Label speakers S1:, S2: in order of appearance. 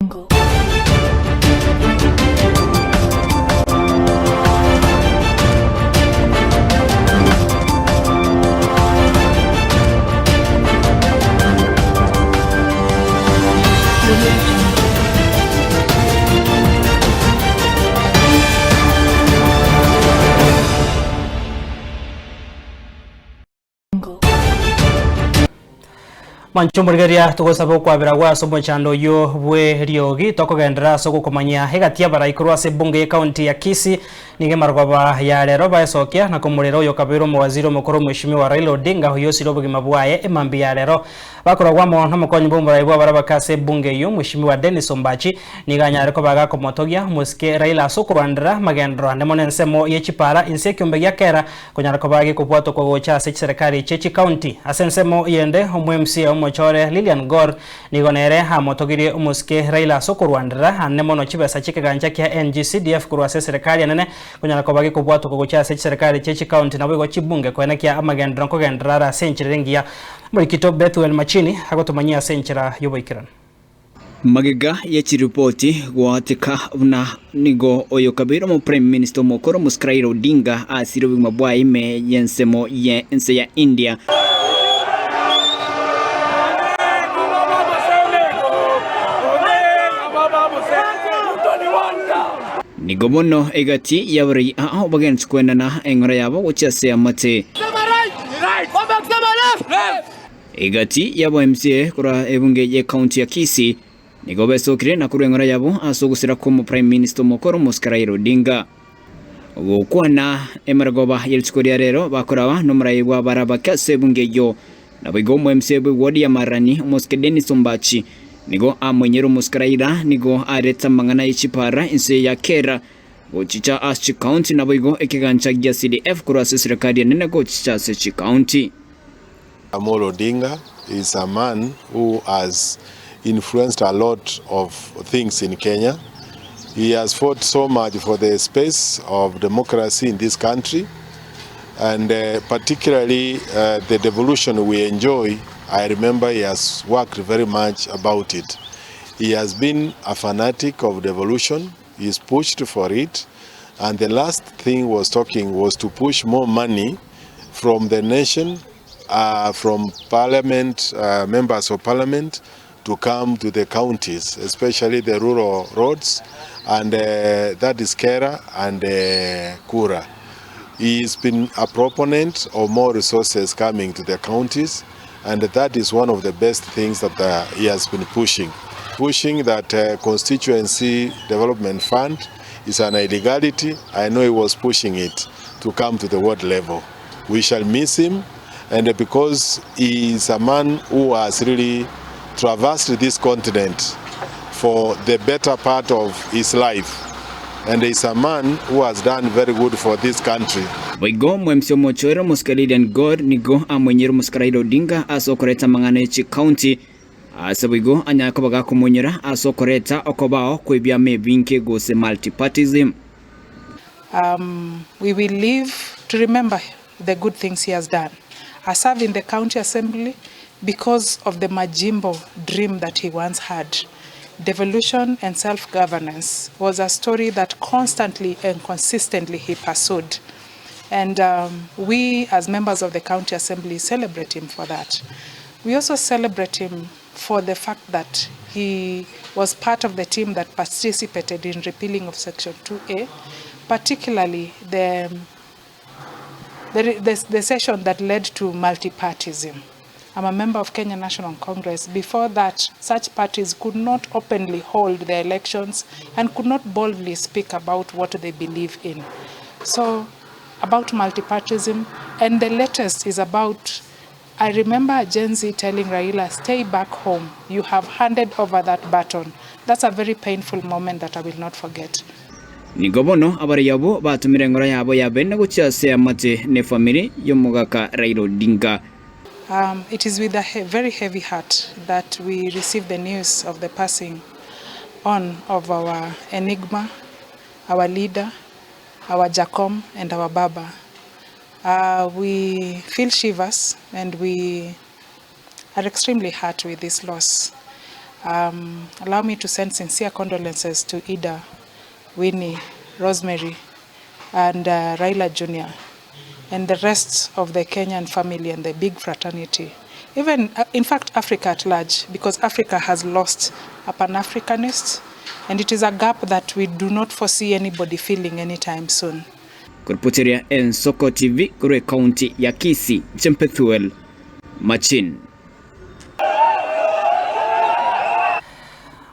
S1: Jungle. Audio Jungle.
S2: Mwanche omorigereria togosaba okwabera gwa ase omochando oyio bwe riogi tokogenderera ase ogokomanyia egati y'abarai korwa ase ebunge ye county ya Kisii nigo emarogoba ya rero baesokia na komorera oyo okabeire omowaziri omokoro omweshimiwa Raila Odinga oyio osire obogima bwaye emambia ya rero Bakoragwa amo nomokonyi bw'omorai bw'abarabake ase ebunge eyio, Mweshimiwa Dennis Ombachi, nigo anyare koba agakomotogia omosike Raila ase okorwanderera amagenderero ande mono ensemo ye chipara inse ekiombe gia kera konyara koba gekobwatokwa gocha ase chiserekari chie chikaunti. Ase ensemo yende, omo MCA omochore Lilian Gor nigo nere amotogirie omosike Raila ase okorwanderera ande mono chibesa chi'ekegancha kia NGCDF korwa ase eserekari enene konyara koba gekobwatokwa gocha ase chiserekari chie chikaunti naboigo chibunge koenekia amagenderero nkogenderera are ase enchera ere engiya. Morikito Bethuel Machini agotomanyia ase enchera y'oboikeranu.
S3: Magega ye chiripoti goatika buna nigo oyo kabeire omo Prime Minister omokoro Mosike Raila Odinga asire obogima bwaye ime y'ensemo ye ense ya India. Nigo bono egati y'abarai aa bagenderete koenana eng'ora yabo gochia ase amate. Egati y'aba MCA korwa ebunge ye county ya Kisii nigo besokire na korwa eng'ora yabo ase ogosira kw'omo Prime Minister omokoro Mosike Raila Odinga. Gokwana emerogoba ye rituko ria rero bakoraba nomorai bwa barabake ase ebunge eyio naboigo omo MCA bwe ward ya Marani Omosike Dennis Ombachi nigo amoinyera Omosike Raila nigo arete amang'ana ye chipara inse ya kera Gochicha ase chikaunti naboigo ekegancha gia CDF korwa ase eserekari enene gochicha ase chikaunti.
S4: Amolo Odinga is a man who has influenced a lot of things in Kenya. He has fought so much for the space of democracy in this country and particularly the devolution we enjoy, I remember he has worked very much about it. He has been a fanatic of devolution. He's pushed for it and the last thing was talking was to push more money from the nation uh, from parliament uh, members of parliament to come to the counties especially the rural roads and uh, that is Kera and uh, Kura. He's been a proponent of more resources coming to the counties and that is one of the best things that uh, he has been pushing. Pushing that uh, constituency development fund is an illegality. I know he was pushing it to come to the world level. We shall miss him, and because he is a man who has really traversed this continent for the better part of his life and is a man who has done very good for this country.
S3: Boigo omwemsi omochoire omosike Lilian Gor nigo amoinyire omosike Raila Odinga ase okoreta amang'ana e chikaunti ase boigo anyare koba gakomoinyora ase okoreta okobao kw'ebiama ebinge gose multipartyism.
S5: Um, we will live to remember the good things he has done. I serve in the county assembly because of the Majimbo dream that he once had. Devolution and self-governance was a story that constantly and consistently he pursued. And um, we, as members of the county assembly, celebrate him for that. We also celebrate him for the fact that he was part of the team that participated in repealing of Section 2A, particularly the, the, the, the session that led to multipartism. I'm a member of Kenya National Congress. Before that, such parties could not openly hold their elections and could not boldly speak about what they believe in. So, about multipartism, and the latest is about I remember Gen Z telling Raila, stay back home. You have handed over that baton. That's a very painful moment that I will not forget.
S3: Nigo bono abarai abwo batomire engoro yabo ya bene gochia ase eamate na efamiri y'omogaka Raila Odinga.
S5: Um, it is with a he very heavy heart that we receive the news of the passing on of our enigma, our leader, our Jacom, and our Baba. Uh, we feel shivers and we are extremely hurt with this loss. Allow me to send sincere condolences to Ida, Winnie, Rosemary and Raila Junior and the rest of the Kenyan family and the big fraternity, even in fact Africa at large, because Africa has lost a Pan-Africanist and it is a gap that we do not foresee anybody filling anytime soon.
S3: Koripoteria Ensoko TV korwa ekaunti ya Kisii, inche Pethuel Machin.